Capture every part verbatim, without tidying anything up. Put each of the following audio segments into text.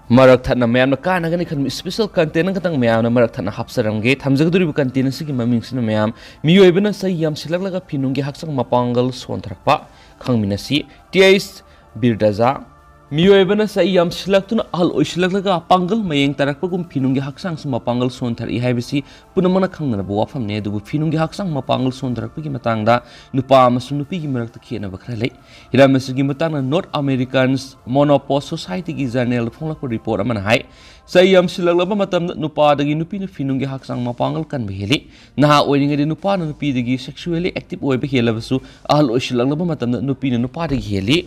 ꯃꯔꯛ ꯊꯠꯅ ꯃꯌꯥꯝꯅ ꯀꯥꯟꯅꯒꯅꯤ ꯈꯟꯕ special content ꯑꯃꯈꯛꯇꯪ ꯃꯌꯥꯝꯅ ꯃꯔꯛ ꯊꯠꯅ ꯍꯥꯞꯆꯔꯝꯒꯦ꯫ ꯊꯝꯖꯒꯗꯧꯔꯤꯕ content ꯑꯁꯤꯒꯤ ꯃꯃꯤꯡꯁꯤꯅ ꯃꯌꯥꯝ, ꯃꯤꯑꯣꯏꯕꯅ ꯆꯍꯤ ꯌꯥꯝꯁꯤꯜꯂꯛꯂꯒ ꯐꯤꯅꯨꯡꯒꯤ ꯍꯛꯆꯥꯡ ꯃꯄꯥꯡꯒꯜ ꯁꯣꯟꯊꯔꯛꯄ꯫ ꯈꯪꯃꯤꯟꯅꯁꯤ꯫ T H ꯕꯤꯔꯗꯖꯥ꯫ ꯃꯤꯑꯣꯏꯕꯅ ꯆꯍꯤ ꯌꯥꯝꯁꯤꯜꯂꯛꯇꯨꯅ ꯑꯍꯜ ꯑꯣꯏꯁꯤꯜꯂꯛꯂꯒ ꯄꯥꯡꯒꯜ ꯃꯌꯦꯡ ꯇꯥꯔꯛꯄꯒꯨꯝ ꯐꯤꯅꯨꯡꯒꯤ ꯍꯛꯆꯥꯡꯁꯨ ꯃꯄꯥꯡꯒꯜ ꯁꯣꯟꯊꯔꯛꯏ ꯍꯥꯏꯕꯁꯤ ꯄꯨꯝꯅꯃꯛꯅ ꯈꯪꯅꯔꯕ ꯋꯥꯐꯝꯅꯤ꯫ ꯑꯗꯨꯕꯨ ꯐꯤꯅꯨꯡꯒꯤ ꯍꯛꯆꯥꯡ ꯃꯄꯥꯡꯒꯜ ꯁꯣꯟꯊꯔꯛꯄꯒꯤ ꯃꯇꯥꯡꯗ ꯅꯨꯄꯥ ꯑꯃꯁꯨꯡ ꯅꯨꯄꯤꯒꯤ ꯃꯔꯛꯇ ꯈꯦꯠꯅꯕ ꯈꯔ ꯂꯩ꯫ ꯍꯤꯔꯝ ꯑꯁꯤꯒꯤ ꯃꯇꯥꯡꯗ North Americans Menopause Society ꯒꯤ journal ꯗ ꯐꯣꯡꯂꯛꯄ report ꯑꯃꯅ ꯍꯥꯏ, ꯆꯍꯤ ꯌꯥꯝꯁꯤꯜꯂꯛꯂꯕ ꯃꯇꯝꯗ ꯅꯨꯄꯥꯗꯒꯤ ꯅꯨꯄꯤꯅ ꯐꯤꯅꯨꯡꯒꯤ ꯍꯛꯆꯥꯡ ꯃꯄꯥꯡꯒꯜ ꯀꯟꯕ ꯍꯦꯜꯂꯤ꯫ ꯅꯍꯥ ꯑꯣꯏꯔꯤꯉꯩꯗ ꯅꯨꯄꯥꯅ ꯅꯨꯄꯤꯗꯒꯤ sexually active ꯑꯣꯏꯕ ꯍꯦꯜꯂꯕꯁꯨ, ꯑꯍꯜ ꯑꯣꯏꯁꯤꯜꯂꯛꯂꯕ ꯃꯇꯝꯗ ꯅꯨꯄꯤꯅ ꯅꯨꯄꯥꯗꯒꯤ ꯍꯦꯜꯂꯤ꯫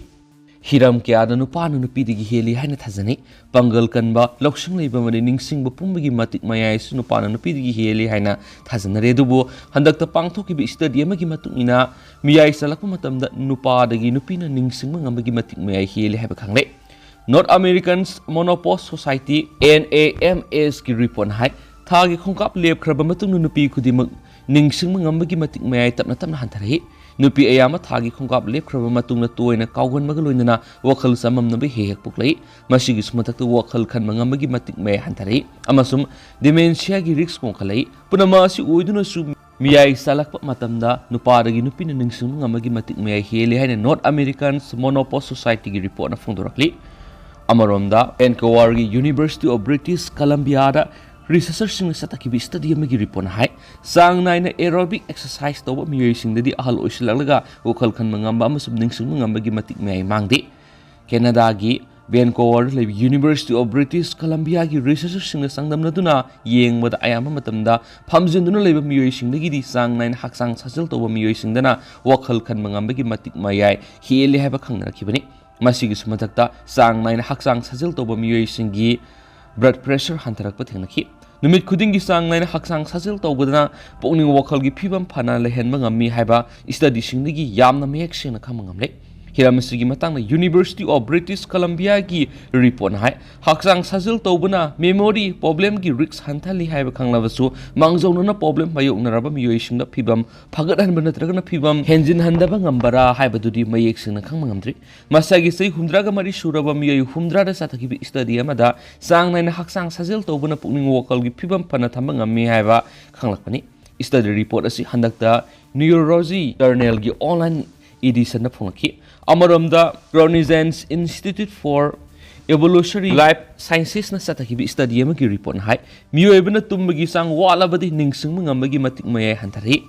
ꯍꯤꯔꯝ ꯀꯌꯥꯗ ꯅꯨꯄꯥꯅ ꯅꯨꯄꯤꯗꯒꯤ ꯍꯦꯜꯂꯤ ꯍꯥꯏꯅ ꯊꯥꯖꯅꯩ꯫ ꯄꯥꯡꯒꯜ ꯀꯟꯕ, ꯂꯧꯁꯤꯡ ꯂꯩꯕ ꯑꯃꯗꯤ ꯅꯤꯡꯁꯤꯡꯕ ꯄꯨꯝꯕꯒꯤ ꯃꯇꯤꯛ ꯃꯌꯥꯏꯁꯨ ꯅꯨꯄꯥꯅ ꯅꯨꯄꯤꯗꯒꯤ ꯍꯦꯜꯂꯤ ꯍꯥꯏꯅ ꯊꯥꯖꯅꯔꯦ꯫ ꯑꯗꯨꯕꯨ ꯍꯟꯗꯛꯇ ꯄꯥꯡꯊꯣꯛꯈꯤꯕ study ꯑꯃꯒꯤ ꯃꯇꯨꯡ ꯏꯟꯅ, ꯃꯤꯌꯥꯏ ꯆꯜꯂꯛꯄ ꯃꯇꯝꯗ ꯅꯨꯄꯥꯗꯒꯤ ꯅꯨꯄꯤꯅ ꯅꯤꯡꯁꯤꯡꯕ ꯉꯝꯕꯒꯤ ꯃꯇꯤꯛ ꯃꯌꯥꯏ ꯍꯦꯜꯂꯤ ꯍꯥꯏꯕ ꯈꯪꯂꯦ꯫ North Americans Menopause Society, N A M S ꯀꯤ report ꯅ ꯍꯥꯏ, ꯊꯥꯒꯤ ꯈꯣꯡꯀꯥꯞ ꯂꯦꯞꯈ꯭ꯔꯕ ꯃꯇꯨꯡꯗ ꯅꯨꯄꯤ ꯈꯨꯗꯤꯡꯃꯛ ꯅꯤꯡꯁꯤꯡꯕ ꯉꯝꯕꯒꯤ ꯃꯇꯤꯛ ꯃꯌꯥꯏ ꯇꯞꯅ ꯇꯞꯅ ꯍꯟꯊꯔꯛꯏ꯫ ꯅꯨꯄꯤ ꯑꯌꯥꯝꯕ ꯊꯥꯒꯤ ꯈꯣꯡꯀꯥꯞ ꯂꯦꯞꯈ꯭ꯔꯕ ꯃꯇꯨꯡꯗ ꯇꯣꯏꯅ ꯀꯥꯎꯒꯟꯕꯒ ꯂꯣꯏꯅꯅ ꯋꯥꯈꯜ ꯆꯃꯝꯅꯕ ꯍꯦꯛ ꯍꯦꯛ ꯄꯣꯛꯂꯛꯏ꯫ ꯃꯁꯤꯒꯤꯁꯨ ꯃꯊꯛꯇ ꯋꯥꯈꯜ ꯈꯟꯕ ꯉꯝꯕꯒꯤ ꯃꯇꯤꯛ ꯃꯌꯥꯏ ꯍꯟꯊꯔꯛꯏ ꯑꯃꯁꯨꯡ dementia ꯒꯤ risk ꯋꯥꯡꯈꯠꯂꯛꯏ꯫ ꯄꯨꯝꯅꯃꯛ ꯑꯁꯤ ꯑꯣꯏꯗꯨꯅꯁꯨ, ꯃꯤꯌꯥꯏ ꯆꯜꯂꯛꯄ ꯃꯇꯝꯗ ꯅꯨꯄꯥꯗꯒꯤ ꯅꯨꯄꯤꯅ ꯅꯤꯡꯁꯤꯡꯕ ꯉꯝꯕꯒꯤ ꯃꯇꯤꯛ ꯃꯌꯥꯏ ꯍꯦꯜꯂꯤ ꯍꯥꯏꯅ North Americans Menopause Society ꯒꯤ report ꯅ ꯐꯣꯡꯗꯣꯔꯛꯂꯤ꯫ ꯑꯃꯔꯣꯝꯗ, Vancouver ꯒꯤ University of British Columbia the researcher ꯁꯤꯡꯅ ꯆꯠꯊꯈꯤꯕ study ꯑꯃꯒꯤ report ꯅ ꯍꯥꯏ, ꯆꯥꯡ ꯅꯥꯏꯅ aerobic exercise ꯇꯧꯕ ꯃꯤꯑꯣꯏꯁꯤꯡꯗꯗꯤ ꯑꯍꯜ ꯑꯣꯏꯁꯤꯜꯂꯛꯂꯒ ꯋꯥꯈꯜ ꯈꯟꯕ ꯉꯝꯕ ꯑꯃꯁꯨꯡ ꯅꯤꯡꯁꯤꯡꯕ ꯉꯝꯕꯒꯤ ꯃꯇꯤꯛ ꯃꯌꯥꯏ ꯃꯥꯡꯗꯦ꯫ ꯀꯦꯅꯥꯗꯥꯒꯤ Vancouver ꯗ ꯂꯩꯕ University of British Columbia ꯒꯤ researcher ꯁꯤꯡꯅ ꯆꯥꯡꯗꯝꯅꯗꯨꯅ ꯌꯦꯡꯕꯗ, ꯑꯌꯥꯝꯕ ꯃꯇꯝꯗ ꯐꯝꯖꯤꯟꯗꯨꯅ ꯂꯩꯕ ꯃꯤꯑꯣꯏꯁꯤꯡꯗꯒꯤꯗꯤ ꯆꯥꯡ ꯅꯥꯏꯅ ꯍꯛꯆꯥꯡ ꯁꯥꯖꯦꯜ ꯇꯧꯕ ꯃꯤꯑꯣꯏꯁꯤꯡꯗꯅ ꯋꯥꯈꯜ ꯈꯟꯕ ꯉꯝꯕꯒꯤ ꯃꯇꯤꯛ ꯃꯌꯥꯏ ꯍꯦꯜꯂꯤ ꯍꯥꯏꯕ ꯈꯪꯅꯔꯛꯈꯤꯕꯅꯤ꯫ ꯃꯁꯤꯒꯤꯁꯨ ꯃꯊꯛꯇ, ꯆꯥꯡ ꯅꯥꯏꯅ ꯍꯛꯆꯥꯡ ꯁꯥꯖꯦꯜ ꯇꯧꯕ ꯃꯤꯑꯣꯏꯁꯤꯡꯒꯤ blood pressure ꯍꯟꯊꯔꯛꯄ ꯊꯦꯡꯅꯈꯤ꯫ ꯅꯨꯃꯤꯠ ꯈꯨꯗꯤꯡꯒꯤ ꯆꯥꯡ ꯅꯥꯏꯅ ꯍꯛꯆꯥꯡ ꯁꯥꯖꯦꯜ ꯇꯧꯕꯗꯅ ꯄꯨꯛꯅꯤꯡ ꯋꯥꯈꯜꯒꯤ ꯐꯤꯕꯝ ꯐꯅ ꯂꯩꯍꯟꯕ ꯉꯝꯃꯤ ꯍꯥꯏꯕ study ꯁꯤꯡꯗꯒꯤ ꯌꯥꯝꯅ ꯃꯌꯦꯛ ꯁꯦꯡꯅ ꯈꯪꯕ ꯉꯝꯂꯦ꯫ ꯍꯤꯔꯝ ꯑꯁꯤꯒꯤ ꯃꯇꯥꯡꯗ University of British Columbiaꯒꯤ ꯔꯤꯄꯣꯔꯠꯅ ꯍꯥꯏ, ꯍꯛꯆꯥꯡ ꯁꯥꯖꯦꯜ ꯇꯧꯕꯅ memory problemꯒꯤ risk ꯍꯟꯊꯍꯜꯂꯤ ꯍꯥꯏꯕ ꯈꯪꯂꯕꯁꯨ, ꯃꯥꯡꯖꯧꯅꯅ problem ꯃꯥꯌꯣꯛꯅꯔꯕ ꯃꯤꯑꯣꯏꯁꯤꯡꯗ ꯐꯤꯚꯝ ꯐꯒꯠꯍꯟꯕ ꯅꯠꯇ꯭ꯔꯒꯅ ꯐꯤꯚꯝ ꯍꯦꯟꯖꯤꯟꯍꯟꯗꯕ ꯉꯝꯕꯔꯥ ꯍꯥꯏꯕꯗꯨꯗꯤ ꯃꯌꯦꯛ ꯁꯦꯡꯅ ꯈꯪꯕ ꯉꯝꯗ꯭ꯔꯤ꯫ ꯃꯁꯥꯒꯤ ꯆꯍꯤ ꯍꯨꯝꯗ꯭ꯔꯥꯒ ꯃꯔꯤ ꯁꯨꯔꯕ ꯃꯤꯑꯣꯏ ꯍꯨꯝꯗ꯭ꯔꯥꯗ ꯆꯠꯊꯈꯤꯕ study ꯑꯃꯗ ꯆꯥꯡ ꯅꯥꯏꯅ ꯍꯛꯆꯥꯡ ꯁꯥꯖꯦꯜ ꯇꯧꯕꯅ ꯄꯨꯛꯅꯤꯡ ꯋꯥꯈꯜꯒꯤ ꯐꯤꯚꯝ ꯐꯅ ꯊꯝꯕ ꯉꯝꯃꯤ ꯍꯥꯏꯕ ꯈꯪꯂꯛꯄꯅꯤ꯫ Study report ꯑꯁꯤ ꯍꯟꯗꯛꯇ Neurology journalꯒꯤ online editionꯗ ꯐꯣꯡꯂꯛꯈꯤ꯫ ꯑꯃꯔꯣꯝꯗ, Groningen's Institute for Evolutionary Life Sciences ꯅ ꯆꯠꯊꯈꯤꯕ study ꯑꯃꯒꯤ ꯔꯤꯄꯣꯔꯠꯅ ꯍꯥꯏ, ꯃꯤꯑꯣꯏꯕꯅ ꯇꯨꯝꯕꯒꯤ ꯆꯥꯡ ꯋꯥꯠꯂꯕꯗꯤ ꯅꯤꯡꯁꯤꯡꯕ ꯉꯝꯕꯒꯤ ꯃꯇꯤꯛ ꯃꯌꯥꯏ ꯍꯟꯊꯔꯛꯏ꯫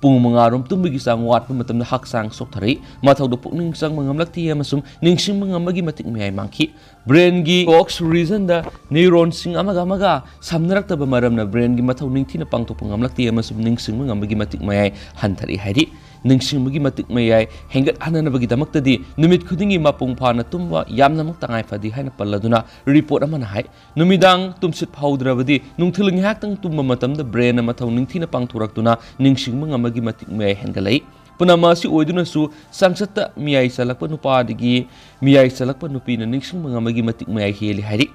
ꯄꯨꯡ ꯃꯉꯥ ꯔꯣꯝ ꯇꯨꯝꯕꯒꯤ ꯆꯥꯡ ꯋꯥꯠꯄ ꯃꯇꯝꯗ ꯍꯛꯆꯥꯡ ꯁꯣꯛꯊꯔꯛꯏ, ꯃꯊꯧꯗ ꯄꯨꯛꯅꯤꯡ ꯆꯪꯕ ꯉꯝꯂꯛꯇꯦ ꯑꯃꯁꯨꯡ ꯅꯤꯡꯁꯤꯡꯕ ꯉꯝꯕꯒꯤ ꯃꯇꯤꯛ ꯃꯌꯥꯏ ꯃꯥꯡꯈꯤ꯫ Brain ꯒꯤ Cox region ꯗ neuron ꯁꯤꯡ ꯑꯃꯒ ꯑꯃꯒ ꯁꯝꯅꯔꯛꯇꯕ ꯃꯔꯝꯅ brain ꯒꯤ ꯃꯊꯧ ꯅꯤꯡꯊꯤꯅ ꯄꯥꯡꯊꯣꯛꯄ ꯉꯝꯂꯛꯇꯦ ꯑꯃꯁꯨꯡ ꯅꯤꯡꯁꯤꯡꯕ ꯉꯝꯕꯒꯤ ꯃꯇꯤꯛ ꯃꯌꯥꯏ ꯍꯟꯊꯔꯛꯏ ꯍꯥꯏꯔꯤ꯫ ꯅꯤꯡꯁꯤꯡꯕꯒꯤ ꯃꯇꯤꯛ ꯃꯌꯥꯏ ꯍꯦꯟꯒꯠꯍꯟꯅꯕꯒꯤꯗꯃꯛꯇꯗꯤ ꯅꯨꯃꯤꯠ ꯈꯨꯗꯤꯡꯒꯤ ꯃꯄꯨꯡ ꯐꯥꯅ ꯇꯨꯝꯕ ꯌꯥꯝꯅꯃꯛ ꯇꯉꯥꯏ ꯐꯗꯦ ꯍꯥꯏꯅ ꯄꯜꯂꯗꯨꯅ ꯔꯤꯄꯣꯔꯠ ꯑꯃꯅ ꯍꯥꯏ, ꯅꯨꯃꯤꯗꯥꯡ ꯇꯨꯝꯁꯤꯠ ꯐꯥꯍꯧꯗ꯭ꯔꯕꯗꯤ ꯅꯨꯡꯊꯤꯜ ꯉꯥꯏꯍꯥꯛꯇꯪ ꯇꯨꯝꯕ ꯃꯇꯝꯗ brain ꯅ ꯃꯊꯧ ꯅꯤꯡꯊꯤꯅ ꯄꯥꯡꯊꯣꯔꯛꯇꯨꯅ ꯅꯤꯡꯁꯤꯡꯕ ꯉꯝꯕꯒꯤ ꯃꯇꯤꯛ ꯃꯌꯥꯏ ꯍꯦꯟꯒꯠꯂꯛꯏ꯫ ꯄꯨꯝꯅꯃꯛ ꯑꯁꯤ ꯑꯣꯏꯗꯨꯅꯁꯨ ꯆꯥꯡꯆꯠꯇ ꯃꯤꯌꯥꯏ ꯆꯜꯂꯛꯄ ꯅꯨꯄꯥꯗꯒꯤ ꯃꯤꯌꯥꯏ ꯆꯜꯂꯛꯄ ꯅꯨꯄꯤꯅ ꯅꯤꯡꯁꯤꯡꯕ ꯉꯝꯕꯒꯤ ꯃꯇꯤꯛ ꯃꯌꯥꯏ ꯍꯦꯜꯂꯤ ꯍꯥꯏꯔꯤ꯫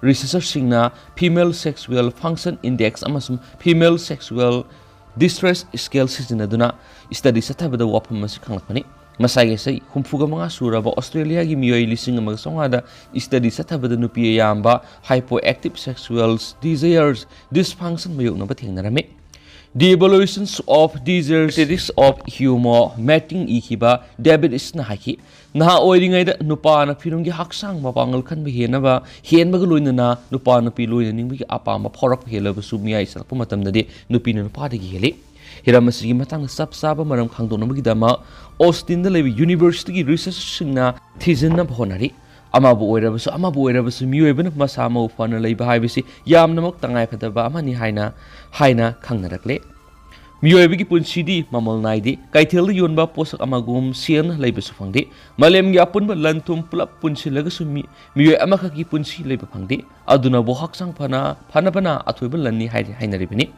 Researcher ꯁꯤꯡꯅ female sexual function index ꯑꯃꯁꯨꯡ female sexual distress scale ꯁꯤꯖꯤꯟꯅꯗꯨꯅ study ꯆꯠꯊꯕꯗ ꯋꯥꯐꯝ ꯑꯁꯤ ꯈꯪꯂꯛꯄꯅꯤ꯫ ꯃꯁꯥꯒꯤ ꯆꯍꯤ ꯍꯨꯝꯐꯨꯒ ꯃꯉꯥ ꯁꯨꯔꯕ ꯑꯣꯁꯇ꯭ꯔꯦꯂꯤꯌꯥꯒꯤ ꯃꯤꯑꯣꯏ ꯂꯤꯁꯤꯡ ꯑꯃꯒ ꯆꯥꯝꯃꯉꯥꯗ study ꯆꯠꯊꯕꯗ ꯅꯨꯄꯤ ꯑꯌꯥꯝꯕ hypoactive sexual desires dysfunction ꯃꯥꯌꯣꯛꯅꯕ ꯊꯦꯡꯅꯔꯝꯃꯤ꯫ The Evolutions of Desires, Characteristics of Humor Mating ꯏꯈꯤꯕ ꯗꯦꯕꯤꯠ ꯏꯁꯅ ꯍꯥꯏꯈꯤ, ꯅꯍꯥ ꯑꯣꯏꯔꯤꯉꯩꯗ ꯅꯨꯄꯥꯅ ꯐꯤꯔꯨꯝꯒꯤ ꯍꯛꯆꯥꯡ ꯃꯄꯥꯡꯒꯜ ꯀꯟꯕ ꯍꯦꯟꯅꯕ ꯍꯦꯟꯕꯒ ꯂꯣꯏꯅꯅ ꯅꯨꯄꯥ ꯅꯨꯄꯤ ꯂꯣꯏꯅꯅꯤꯡꯕꯒꯤ ꯑꯄꯥꯝꯕ ꯐꯥꯎꯔꯛꯄ ꯍꯦꯜꯂꯕꯁꯨ ꯃꯤꯌꯥꯏ ꯆꯜꯂꯛꯄ ꯃꯇꯝꯗꯗꯤ ꯅꯨꯄꯤꯅ ꯅꯨꯄꯥꯗꯒꯤ ꯍꯦꯜꯂꯤ꯫ ꯍꯤꯔꯝ ꯑꯁꯤꯒꯤ ꯃꯇꯥꯡꯗ ꯆꯞ ꯆꯥꯕ ꯃꯔꯝ ꯈꯪꯗꯣꯛꯅꯕꯒꯤꯗꯃꯛ ꯑꯣꯁꯇꯤꯟꯗ ꯂꯩꯕ university ꯒꯤ researcher ꯁꯤꯡꯅ ꯊꯤꯖꯤꯟꯅꯕ ꯍꯣꯠꯅꯔꯤ꯫ ꯑꯃꯕꯨ ꯑꯣꯏꯔꯕꯁꯨ ꯑꯃꯕꯨ ꯑꯣꯏꯔꯕꯁꯨ ꯃꯤꯑꯣꯏꯕꯅ ꯃꯁꯥ ꯃꯎ ꯐꯅ ꯂꯩꯕ ꯍꯥꯏꯕꯁꯤ ꯌꯥꯝꯅꯃꯛ ꯇꯉꯥꯏꯐꯗꯕ ꯑꯃꯅꯤ ꯍꯥꯏꯅ ꯍꯥꯏꯅ ꯈꯪꯅꯔꯛꯂꯦ꯫ ꯃꯤꯑꯣꯏꯕꯒꯤ ꯄꯨꯟꯁꯤꯗꯤ ꯃꯃꯜ ꯅꯥꯏꯗꯦ꯫ ꯀꯩꯊꯦꯜꯗ ꯌꯣꯟꯕ ꯄꯣꯠꯁꯛ ꯑꯃꯒꯨꯝ ꯁꯦꯜꯅ ꯂꯩꯕꯁꯨ ꯐꯪꯗꯦ꯫ ꯃꯥꯂꯦꯝꯒꯤ ꯑꯄꯨꯟꯕ ꯂꯟ ꯊꯨꯝ ꯄꯨꯂꯞ ꯄꯨꯟꯁꯤꯜꯂꯒꯁꯨ ꯃꯤ-, ꯃꯤꯑꯣꯏ ꯑꯃꯈꯛꯀꯤ ꯄꯨꯟꯁꯤ ꯂꯩꯕ ꯐꯪꯗꯦ꯫ ꯑꯗꯨꯅꯕꯨ ꯍꯛꯆꯥꯡ ꯐꯅ, ꯐꯅꯕꯅ ꯑꯊꯣꯏꯕ ꯂꯟꯅꯤ ꯍꯥꯏ-, ꯍꯥꯏꯅꯔꯤꯕꯅꯤ꯫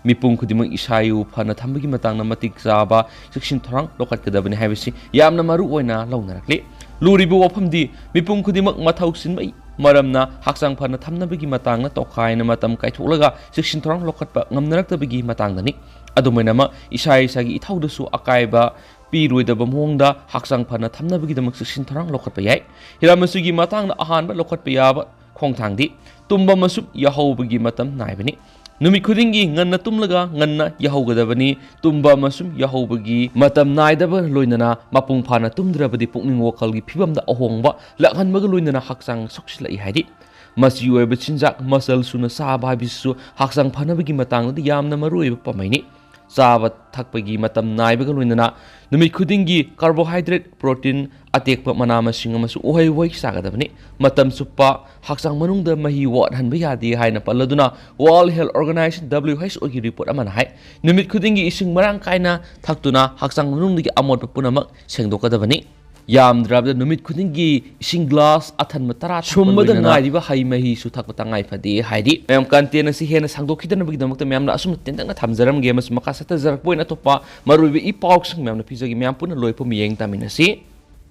ꯃꯤꯄꯨꯝ ꯈꯨꯗꯤꯡꯃꯛ ꯏꯁꯥ ꯏꯎ ꯐꯅ ꯊꯝꯕꯒꯤ ꯃꯇꯥꯡꯗ ꯃꯇꯤꯛ ꯆꯥꯕ ꯆꯦꯛꯁꯤꯟ ꯊꯧꯔꯥꯡ ꯂꯧꯈꯠꯀꯗꯕꯅꯤ ꯍꯥꯏꯕꯁꯤ ꯌꯥꯝꯅ ꯃꯔꯨ ꯑꯣꯏꯅ ꯂꯧꯅꯔꯛꯂꯤ꯫ ꯂꯨꯔꯤꯕ ꯋꯥꯐꯝꯗꯤ ꯃꯤꯄꯨꯝ ꯈꯨꯗꯤꯡꯃꯛ ꯃꯊꯧ ꯆꯤꯟꯕꯩ ꯃꯔꯝꯅ ꯍꯛꯆꯥꯡ ꯐꯅ ꯊꯝꯅꯕꯒꯤ ꯃꯇꯥꯡꯗ ꯇꯣꯈꯥꯏꯅ ꯃꯇꯝ ꯀꯥꯏꯊꯣꯛꯂꯒ ꯆꯦꯛꯁꯤꯟ ꯊꯧꯔꯥꯡ ꯂꯧꯈꯠꯄ ꯉꯝꯅꯔꯛꯇꯕꯒꯤ ꯃꯇꯥꯡꯗꯅꯤ꯫ ꯑꯗꯨꯝ ꯑꯣꯏꯅꯃꯛ ꯏꯁꯥ ꯏꯁꯥꯒꯤ ꯏꯊꯧꯗꯁꯨ ꯑꯀꯥꯏꯕ ꯄꯤꯔꯣꯏꯗꯕ ꯃꯑꯣꯡꯗ ꯍꯛꯆꯥꯡ ꯐꯅ ꯊꯝꯅꯕꯒꯤꯗꯃꯛ ꯆꯦꯛꯁꯤꯟ ꯊꯧꯔꯥꯡ ꯂꯧꯈꯠꯄ ꯌꯥꯏ꯫ ꯍꯤꯔꯝ ꯑꯁꯤꯒꯤ ꯃꯇꯥꯡꯗ ꯑꯍꯥꯟꯕ ꯂꯧꯈꯠꯄ ꯌꯥꯕ ꯈꯣꯡꯊꯥꯡꯗꯤ ꯇꯨꯝꯕ ꯑꯃꯁꯨꯡ ꯌꯥꯍꯧꯕꯒꯤ ꯃꯇꯝ ꯅꯥꯏꯕꯅꯤ꯫ ꯅꯨꯃꯤꯠ ꯈꯨꯗꯤꯡꯒꯤ ꯉꯟꯅ ꯇꯨꯝꯂꯒ ꯉꯟꯅ ꯌꯥꯍꯧꯒꯗꯕꯅꯤ꯫ ꯇꯨꯝꯕ ꯑꯃꯁꯨꯡ ꯌꯥꯍꯧꯕꯒꯤ ꯃꯇꯝ ꯅꯥꯏꯗꯕ ꯂꯣꯏꯅꯅ ꯃꯄꯨꯡ ꯐꯥꯅ ꯇꯨꯝꯗ꯭ꯔꯕꯗꯤ ꯄꯨꯛꯅꯤꯡ ꯋꯥꯈꯜꯒꯤ ꯐꯤꯕꯝꯗ ꯑꯍꯣꯡꯕ ꯂꯥꯛꯍꯟꯕꯒ ꯂꯣꯏꯅꯅ ꯍꯛꯆꯥꯡ ꯁꯣꯛꯆꯤꯜꯂꯛꯏ ꯍꯥꯏꯔꯤ꯫ ꯃꯆꯤ ꯑꯣꯏꯕ ꯆꯤꯟꯖꯥꯛ ꯃꯆꯜ ꯁꯨꯅ ꯆꯥꯕ ꯍꯥꯏꯕꯁꯤꯁꯨ ꯍꯛꯆꯥꯡ ꯐꯅꯕꯒꯤ ꯃꯇꯥꯡꯗꯗꯤ ꯌꯥꯝꯅ ꯃꯔꯨꯑꯣꯏꯕ ꯄꯥꯝꯕꯩꯅꯤ꯫ ꯆꯥꯕ ꯊꯛꯄꯒꯤ ꯃꯇꯝ ꯅꯥꯏꯕꯒ ꯂꯣꯏꯅꯅ ꯅꯨꯃꯤꯠ ꯈꯨꯗꯤꯡꯒꯤ carbohydrate, protein, ꯑꯇꯦꯛꯄ ꯃꯅꯥ ꯃꯁꯤꯡ ꯑꯃꯁꯨꯡ ꯎꯍꯩ ꯋꯥꯍꯩ ꯆꯥꯒꯗꯕꯅꯤ꯫ ꯃꯇꯝ ꯆꯨꯞꯄ ꯍꯛꯆꯥꯡ ꯃꯅꯨꯡꯗ ꯃꯍꯤ ꯋꯥꯠꯍꯟꯕ ꯌꯥꯗꯦ ꯍꯥꯏꯅ ꯄꯜꯂꯗꯨꯅ World Health Organization, W H O, ꯒꯤ report ꯑꯃꯅ ꯍꯥꯏ, ꯅꯨꯃꯤꯠ ꯈꯨꯗꯤꯡꯒꯤ ꯏꯁꯤꯡ ꯃꯔꯥꯡ ꯀꯥꯏꯅ ꯊꯛꯇꯨꯅ ꯍꯛꯆꯥꯡ ꯃꯅꯨꯡꯗꯒꯤ ꯑꯃꯣꯠꯄ ꯄꯨꯝꯅꯃꯛ ꯁꯦꯡꯗꯣꯛꯀꯗꯕꯅꯤ꯫ ꯌꯥꯝꯗ꯭ꯔꯕꯗ ꯅꯨꯃꯤꯠ ꯈꯨꯗꯤꯡꯒꯤ ꯏꯁꯤꯡ glass ꯑꯊꯟꯕ ꯇꯔꯥ ꯊꯛꯄ ꯁꯨꯝꯕꯗ ꯂꯣꯏꯅꯅ ꯉꯥꯏꯔꯤꯕ ꯍꯩ ꯃꯍꯤꯁꯨ ꯊꯛꯄ ꯇꯉꯥꯏ ꯐꯗꯦ ꯍꯥꯏꯔꯤ꯫ ꯃꯌꯥꯝ, content ꯑꯁꯤ ꯍꯦꯟꯅ ꯁꯥꯡꯗꯣꯛꯈꯤꯗꯅꯕꯒꯤꯗꯃꯛꯇ ꯃꯌꯥꯝꯅ ꯑꯁꯨꯝꯅ ꯇꯦꯟꯇꯛꯅ ꯊꯝꯖꯔꯝꯒꯦ ꯑꯃꯁꯨꯡ ꯃꯈꯥ ꯆꯠꯊꯖꯔꯛꯄ ꯑꯣꯏꯅ ꯑꯇꯣꯞꯄ ꯃꯔꯨꯑꯣꯏꯕ ꯏ ꯄꯥꯎꯁꯤꯡ ꯃꯌꯥꯝꯅ ꯄꯤꯖꯒꯦ꯫ ꯃꯌꯥꯝ ꯄꯨꯟꯅ ꯂꯣꯏꯐꯥꯎ ꯃꯤꯠꯌꯦꯡ ꯇꯥꯃꯤꯟꯅꯁꯤ꯫